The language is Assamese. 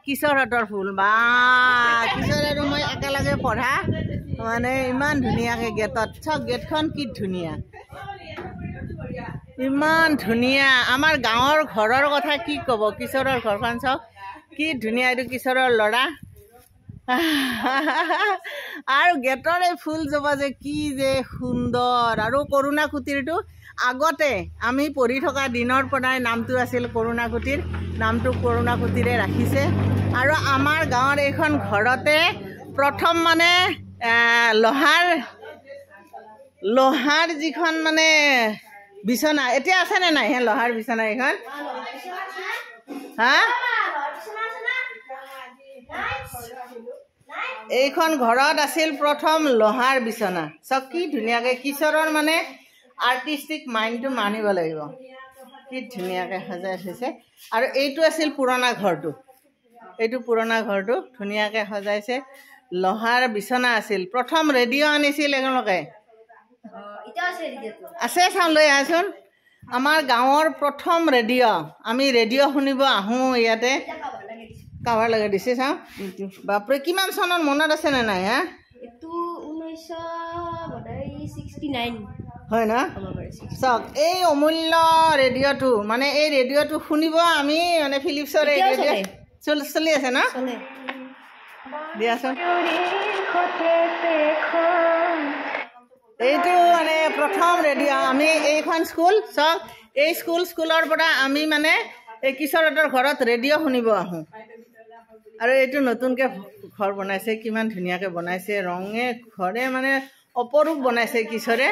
কিশোৰহঁতৰ ফুল বা কিশোৰ আৰু মই একেলগে পঢ়া, মানে ইমান ধুনীয়াকৈ গেটত চাওক, গেটখন কি ধুনীয়া, ইমান ধুনীয়া। আমাৰ গাঁৱৰ ঘৰৰ কথা কি ক'ব, কিশোৰৰ ঘৰখন চাওক কি ধুনীয়া। এইটো কিশোৰৰ ল'ৰা। আৰু গেটৰ এই ফুলজোপা যে কি যে সুন্দৰ। আৰু কৰুণা কুটিৰটো আগতে আমি পঢ়ি থকা দিনৰ পৰাই নামটো আছিল কৰুণা কুটিৰ, নামটো কৰুণা কুটিৰে ৰাখিছে। আৰু আমাৰ গাঁৱৰ এইখন ঘৰতে প্ৰথম মানে লোহাৰ লোহাৰ যিখন মানে বিচনা, এতিয়া আছেনে নাই হে লোহাৰ বিচনা এইখন? হা, এইখন ঘৰত আছিল প্ৰথম লোহাৰ বিচনা। চাওক কি ধুনীয়াকৈ কিশোৰৰ মানে আৰ্টিষ্টিক মাইণ্ডটো মানিব লাগিব, কি ধুনীয়াকৈ সজাই থৈছে। আৰু এইটো আছিল পুৰণা ঘৰটো, এইটো পুৰণা ঘৰটো ধুনীয়াকৈ সজাইছে। লোহাৰ বিচনা আছিল প্ৰথম, ৰেডিঅ' আনিছিল এওঁলোকে, আছে চাওঁ লৈ আহাচোন। আমাৰ গাঁৱৰ প্ৰথম ৰেডিঅ', আমি ৰেডিঅ' শুনিব আহোঁ ইয়াতে, কাভাৰ লগাই দিছে চাওঁ। বাপৰে, কিমান চনত মনত আছেনে নাই? হা, হয় ন? চাওক এই অমূল্য ৰেডিঅ'টো, মানে এই ৰেডিঅ'টো শুনিব আমি মানে ফিলিপছৰ এই ৰেডিঅ' চলি আছে ন? দিয়াচোন। এইটো মানে প্ৰথম ৰেডিঅ'। আমি এইখন স্কুল চাওক, এই স্কুলৰ পৰা আমি মানে এই কিশোৰহঁতৰ ঘৰত ৰেডিঅ' শুনিব আহোঁ। আৰু এইটো নতুনকৈ ঘৰ বনাইছে, কিমান ধুনীয়াকৈ বনাইছে, ৰঙে ঘৰে মানে অপৰূপ বনাইছে কিশোৰে।